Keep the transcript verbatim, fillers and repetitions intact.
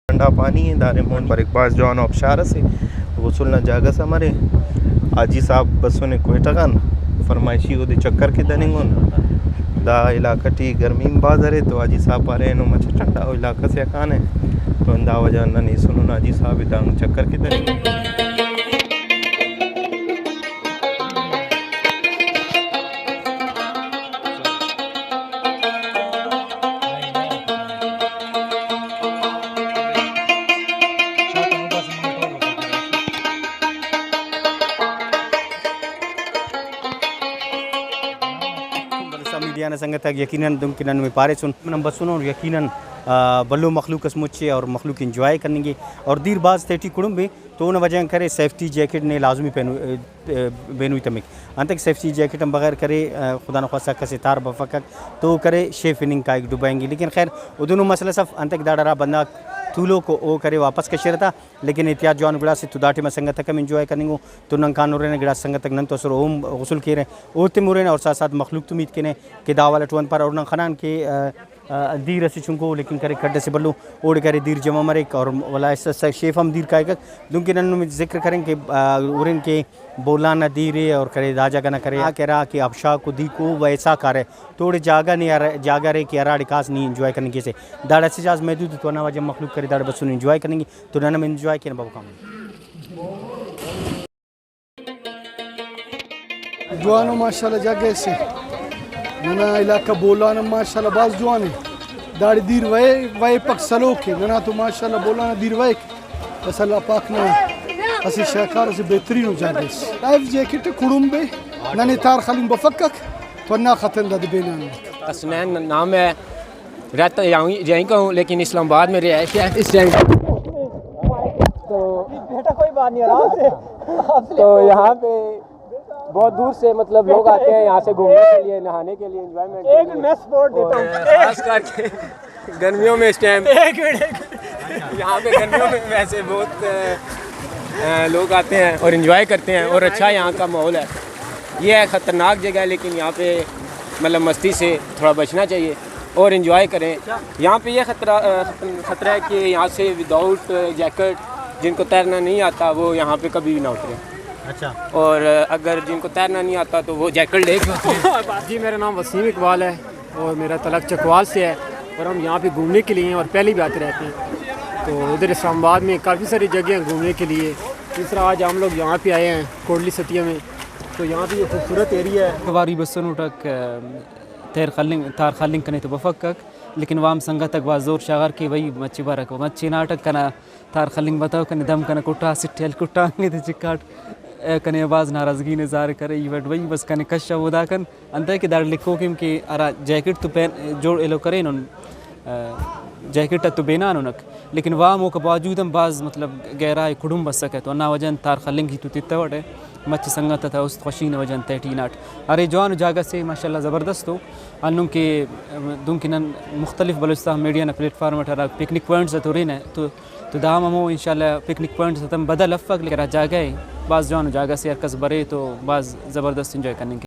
ٹھنڈا پانی ءِ، داڑے مون بریک، بھاز جوان آبشار اسے، غسل نا جاگہ اس ہم ارے۔ حاجی صاحب بسنے کوئٹہ غان، فرمائشی اودے چکر کے دننگن۔ دا علاقہ ٹی گرمی ہم بھاز ارے تو حاجی صاحب پارے اینو مچہ ٹھنڈا علاقہ سے آ کانہ، تو ہندا وجہ نن ایسنن حاجی صاحب ءِ دانگ چکر کے دننگن۔ بلوچستان میڈیا نا سنگت آک، یقیناً دنکہ نن نمے پاریسن، نن بسنن اور یقیناً، آ، بھلو مخلوق اس مچے اور مخلوق انجوائے کننگے اور دیر بھاز تیٹی کڑمبے۔ تو اونا وجہ غان کرے سیفٹی جیکٹ نے لازمی پہنو-، ء، بینوئی تمک۔ انتئے کہ سیفٹی جیکٹ آن بغیر کرے، ء، خدا نخواستہ کس ء تار بفکک تو کرے شیف ہننگ کائک، ڈبہینگی۔ لیکن خیر، او دنو مسئلہ اس اف، انتئے کہ داڑے ہرا بندغاک تولوک او، او کرے واپس کشرہ تا، لیکن احتیاط جوان گڑاسے۔ تو دا ٹائما سنگتک ہم انجوائے کننگو، تو نن کان ہرنہ گڑاس سنگتک نن تو اسر اوم غسل کیرہ، اوتم ہرنہ اور ساتھ ساتھ مخلوق تم ہیت کینہ کہ دا حوالہ ٹی انت پارہ اور نن خنان کہ، ء، آ، دیر اسہ چنکو لیکن کرے کھڈ اسہ بھلو، اوڑے کرے دیر جمع مریک اور ولا ایسا سا شیف ہم دیر کائکک۔ دنکہ نن نمے ذکر کرین کہ، آ، ہرن کہ بولان نا دیر ء اور کرے دا جاگہ نا کرے آ کہ ہرا کہ آبشاک و دیکو و ایسا کارہ تو اوڑے جاگہ نے ہرا-، جاگہ ارے کہ ہراڑے کاس نی انجوائے کننگ کیسے۔ داڑے اسہ جاز محدود ء تو ہندا وجہ مخلوق کرے داڑے بسن انجوائے کننگ ء تو نن ہم انجوائے کینہ بابو کامن۔ جوانو ماشاءاللہ جاگہ سے۔ ننا علاقہ بولان ہم ماشاءاللہ بھاز جوان ء۔ داڑے دیر وہے، وہیپک سلوک ء۔ ننا تو ماشاءاللہ بولان آ دیر وہیک۔ بس اللہ پاک نا اسہ شاہکار اسہ بہترین ء جاگہ سے۔ لائف جیکٹ کڑمبے، ننے تار خلنگ بفکک تو ہندا خاطر دادے بینان۔ حسنین نام ہے۔ رہتا یہیں، یہیں کا ہوں، لیکن اسلام آباد میں رہائش ہے اس ٹائم۔ تو بیٹا کوئی بات نہیں، آرام سے، آرام سے۔ تو یہاں پہ بہت دور سے، مطلب، لوگ آتے ہیں یہاں سے گھومنے کے لیے، نہانے کے لیے، انجوائمنٹ کے لیے۔ ایک منٹ، میں سپورٹ دیتا ہوں۔ اور خاص کر کے گرمیوں میں اس ٹائم ایک منٹ، ایک منٹ۔ یہاں پہ گرمیوں میں ویسے بہت، اے، لوگ آتے ہیں اور انجوائے کرتے ہیں اور اچھا یہاں کا ماحول ہے۔ یہ ہے خطرناک جگہ ہے، لیکن یہاں پہ، مطلب، مستی سے تھوڑا بچنا چاہیے اور انجوائے کریں۔ یہاں پہ یہ خطرہ، اے، خطرہ ہے کہ یہاں سے وداؤٹ جیکٹ، جن کو تیرنا نہیں آتا، وہ یہاں پہ کبھی بھی نہ اتریں۔ اچھا۔ اور اگر جن کو تیرنا نہیں آتا تو وہ جیکٹ لے کے اتریں۔ جی، میرا نام وسیم اقبال ہے اور میرا تعلق چکوال سے ہے اور ہم یہاں پہ گھومنے کے لیے ہیں اور پہلے بھی آتے رہتے ہیں۔ تو ادھر اسلام آباد میں کافی ساری جگہیں ہیں گھومنے کے لیے۔ اس طرح آج ہم لوگ یہاں پہ آئے ہیں کوٹلی ستیا میں، تو یہاں پہ یہ خوبصورت ایریا ہے۔ کواری بسنوٹک، تیر خلنگ، تار خلنگ کنے تو بفکک، لیکن وام سنگتک بھاز زور شاغار کہ بھئی مچے برک، مچے ناٹک کنا تار خلنگ بتو، کنے دم کنا کٹا، سٹی ہل کٹا، انگے تے چکاٹ۔ اے کنے بھاز ناراضگی نے ظاہر کرے، ای وٹ بھئی بس کنے کشو اوداکن۔ انتئے کہ داڑے لکھوکیم کہ ہرا جیکٹ تو پین-، جوڑ ایلو کرینن، آ، جیکٹ تو بیناننک، لیکن وام اوکا باوجود ہم بھاز مطلب گہرائے کڑمب اسکہ تو ہندا وجہ غان تار خلنگ ہی تو تتوٹہ۔ مچہ سنگت تا است خوشی نا وجہ غان تہٹی ہناٹ۔ ارے جوانو جاگہ سے ماشاءاللہ زبردست ء۔ ہندن کہ دنکہ نن مختلف بلوچستان میڈیا نا پلیٹ فارم اٹ ہرا پکنک پوائنٹس آتے ہرینہ تو، تو دا ہم ہمو انشاءاللہ پکنک پوائنٹس آتان بدل افک، لیکن ہرا جاگہ ء بھاز جوانو جاگہ سے، ہر کس برے تو بھاز زبردست انجوائے کننگ کے۔